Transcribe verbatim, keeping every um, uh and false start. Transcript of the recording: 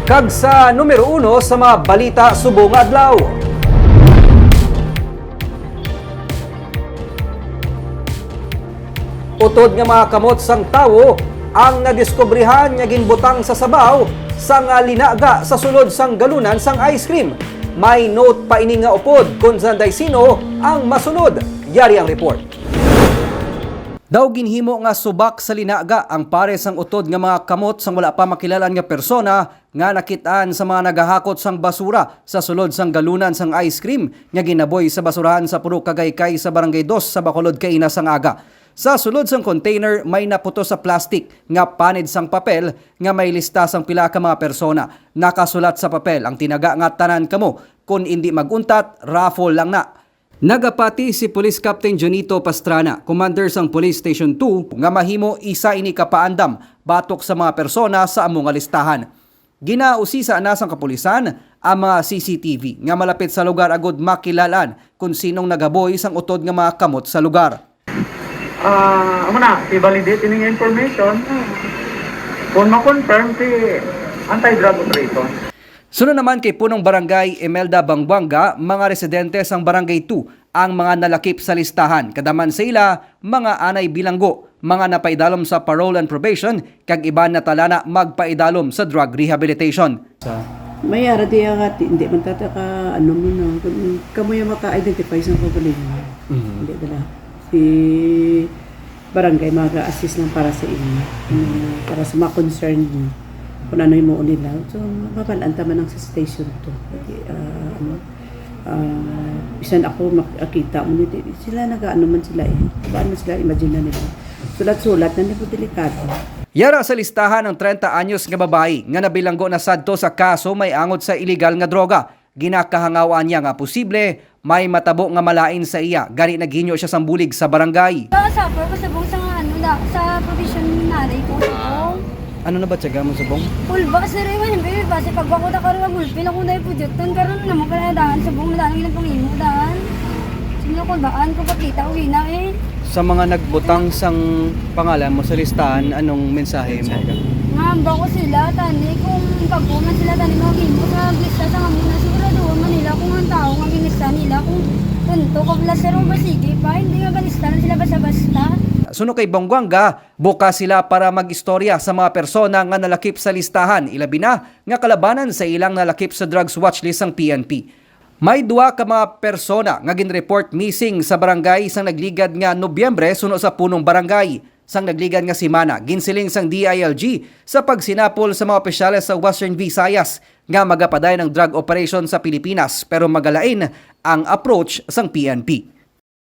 Kag sa numero uno sa mga balita subong nga adlaw. Utod nga mga kamot sang tawo ang nadiskubrihan nga ginbutang sa sabaw sang, ah, linaga sa sulod sang galunan sang ice cream. May note pa ini nga upod kon sanday sino ang masunod. Yari ang report. Daw ginhimo nga subak sa linaga ang pares sang utod nga mga kamot sang wala pa makilal-an nga persona nga nakit-an sa mga nagahakot sang basura sa sulod sang galunan sang ice cream nga ginaboy sa basurahan sa Purok Kagaycay sa Barangay Dos sa Bacolod kaina sang aga. Sa sulod sang container may naputos sa plastic nga panid sang papel nga may lista sang pila ka mga persona. Nakasulat sa papel ang tinaga nga tanan kamo, kon indi mag-untat, raffle lang na. Nagapati si Police Captain Junito Pastrana, commander sang Police Station two, nga mahimo isa ini ka paandam batok sa mga persona sa amo nga listahan. Ginausisa na sang kapulisan ang mga C C T V nga malapit sa lugar agud makilal-an kon sinong nagaboy sang utod nga mga kamot sa lugar. Ah, amo na, i-validate ini nga information. Kung ma-confirm si anti-drug operation. Sunod naman kay Punong Barangay Imelda Bangbuanga, mga residente sang Barangay two ang mga nalakip sa listahan. Kadaman sa ila, mga anay bilanggo, mga napaidalom sa parole and probation, kag iban na talana magpaidalom sa drug rehabilitation. May ara di nga ti-, hindi man tata ka ano mo no. Kun kamo yung maka-identify sa kaugalingon. Mhm. Hindi dala. Si barangay mag-assist lang para sa inyo. Ano, para sa mga concern mo. Kung ano yung mo nila. So, mababalaan ta man ang sa station two. Lagi, ah, ano, ah, bisan ako makakita mo nito. Sila nag-ano man sila eh. Baan man sila, imagine na nila. Sulat-sulat na nito delikado. Yara sa listahan ang trenta anyos nga babayi nga nabilanggo na sadto sa kaso may angot sa iligal nga droga. Ginakahangawaan niya nga posible may matabo nga malain sa iya, gani naghinyo siya sang bulig sa barangay. Sa suffer ko subong sa ano da, sa provision nanay ko subong. Ano na ba tiyaga mo subong? Pulba sir, eh, wala ba base pag ako da karon ang gulpin ako na ipudyutan karon naman pala daan subong na daan ang pangimo daan. Sino ko daan ko pakita ko hina eh. Sa mga nagbutang sang pangalan mo sa listahan, anong mensahe mo? Nga ba ko sila tani kung pagkuman sila tani mga gimo sa lista sa mga muna sigurado man nila kung ang tao nga ginista nila kung punto ko pala sir o ba sige pa hindi nga balista lang sila basta-basta. Suno kay Bongguanga, bukas sila para mag-istorya sa mga persona nga nalakip sa listahan, ilabi na nga kalabanan sa ilang nalakip sa drugs watch list sang P N P. May duha ka mga persona nga ginreport missing sa barangay sang nagligad nga Nobyembre suno sa punong barangay. Sang nagligad nga semana, ginsiling sang D I L G sa pagsinapol sa mga opisyales sa Western Visayas nga magapadayon ang drug operation sa Pilipinas pero magalain ang approach sang P N P.